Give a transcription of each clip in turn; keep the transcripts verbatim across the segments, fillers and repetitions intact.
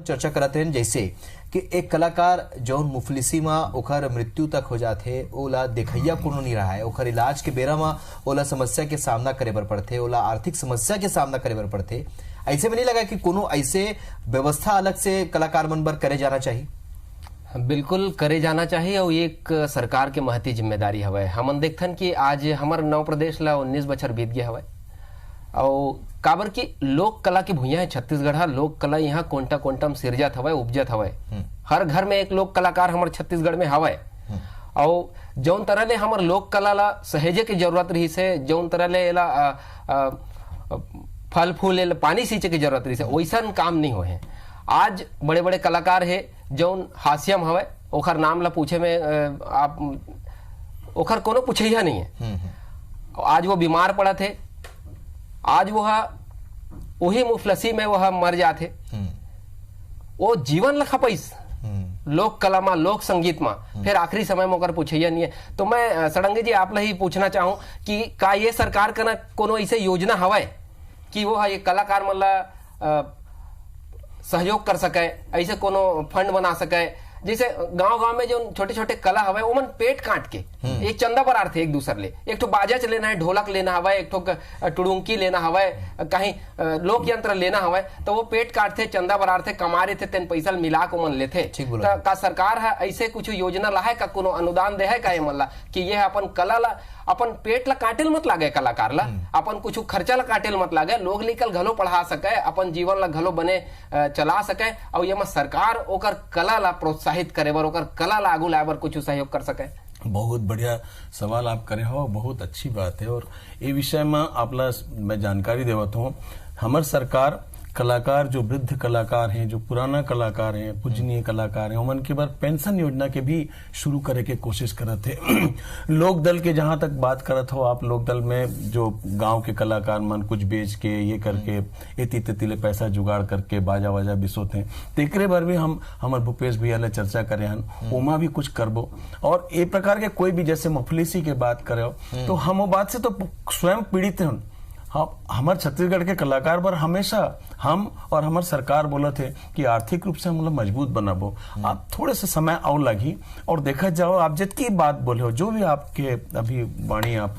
चर्चा करत रहेन, जैसे कि एक कलाकार जौन मुफलिसी म ओखर मृत्यु तक हो जाथे, ओला देखइया कोनो नहीं रहाय, ओखर इलाज के बेरा म ओला समस्या के सामना करे बर पड़थे, ओला आर्थिक समस्या के सामना करे बर पड़थे। ऐसे में नहीं लगा कि कोनो ऐसे व्यवस्था अलग से कलाकार मन बर करे जाना चाहिए? बिल्कुल करे जाना चाहिए, और एक सरकार के महती जिम्मेदारी हवय। हमन देखथन कि आज हमर नव प्रदेश ला उन्नीस बछर बीत गया हवय, और काबर कि लोक कला के भुइयां है छत्तीसगढ़ हा, लोक कला यहाँ कोंटा कोंटा म सिरजत हवय, उपजत हवय। हम्म। हर घर में एक लोक कलाकार हमर छत्तीसगढ़ में हवय। हम्म। और जौन तरह ले हमर लोक कला ला सहेजे के जरूरत रहिस है, जौन तरह ले एला, अ, अ, फल फूल एला पानी सींचे के जरूरत रहिस है, वैसन काम नहीं होए है। आज बड़े बड़े कलाकार है जौन हाशिया म हवय, ओखर नाम ला पूछे में, अ, आप ओखर कोनो पुछैया नहीं है। हम्म, हम्म। आज वो बीमार पड़त हे, आज वो हा, वही मुफलसी में वो हा मर जात हे। हम्म। वो जीवन ला खपइस हम्म। लोक कला मा, लोक संगीत मा, हम्म। फिर आखिरी समय में ओकर पुछैया नहीं है। तो मैं, अ, सड़ंगी जी, आप ला ही पूछना चाहूँ कि का ये सरकार का ना कोनो ऐसे योजना हवय कि वो हा ये कलाकार मन ला, अ, सहयोग कर सके, ऐसे कोनो फंड बना सके, जैसे गांव-गांव में जो छोटे-छोटे कला हवय, ओमन पेट काट के हम्म। एक चंदा बरारथे एक दूसर ले, एक ठो बाजा च लेना है, ढोलक लेना हवय, एक ठो क-, टुड़ुंकी लेना हवय, कहीं, अ, लोक यंत्र लेना हवय, तो वो पेट काटथे, चंदा बरारथे, कमा रेथे, तेन पैसा ल मिला के ओमन लेथे। ठीक बोला। त का सरकार ह ऐसे कुछ योजना लाहे का, कोनो अनुदान दे है का ये मन ला कि ये अपन कला ला, अपन पेट ला काटे ल मत लागे कलाकार ला, हम्म। अपन कुछ खर्चा ला काटे ल मत लागे, लोग लइका ल घलो पढ़ा सके, अपन जीवन ला घलो बने, अ, चला सके, और ये म सरकार ओकर कला ला प्रोत्साहित करे बर, ओकर कला ला आगू लाए बर कुछ सहयोग कर सके। बहुत बढ़िया सवाल आप करे हो, बहुत अच्छी बात है। और ये विषय में आप ला मैं जानकारी देवत हूँ, हमर सरकार कलाकार, जो वृद्ध कलाकार हैं, जो पुराना कलाकार हैं, पूजनीय कलाकार हैं, उमन के बर पेंशन योजना के भी शुरू करे के कोशिश करत हे। लोक दल के जहाँ तक बात करत हो आप, लोक दल में जो गांव के कलाकार मन कुछ बेच के, ये करके, एती तेती ले पैसा जुगाड़ करके बाजा वाजा बिसोत हैं, तेकरे बर भी हम हमर भूपेश भैया ले चर्चा करे हन, ओमा भी कुछ करबो। और ए प्रकार के कोई भी, जैसे मुफलिसी के बात करे हो, तो हम वो बात से तो स्वयं पीड़ित हन। हम, हमर छत्तीसगढ़ के कलाकार बर हमेशा हम और हमर सरकार बोलत हे कि आर्थिक रूप से हम लोग मजबूत बनाबो। आप थोड़े से समय और लगी और देखा जाओ, आप जितकी बात बोले हो, जो भी आपके अभी वाणी आप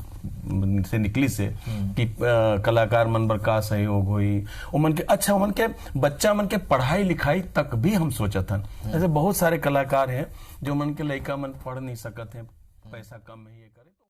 से निकली से कि, अ, कलाकार मन बर का सहयोग होई, उमन के, अच्छा, उमन के बच्चा मन के पढ़ाई लिखाई तक भी हम सोचत हन। जैसे बहुत सारे कलाकार हैं जो मन के लइका मन पढ़ नहीं सकत हैं, पैसा कम है, ये करे।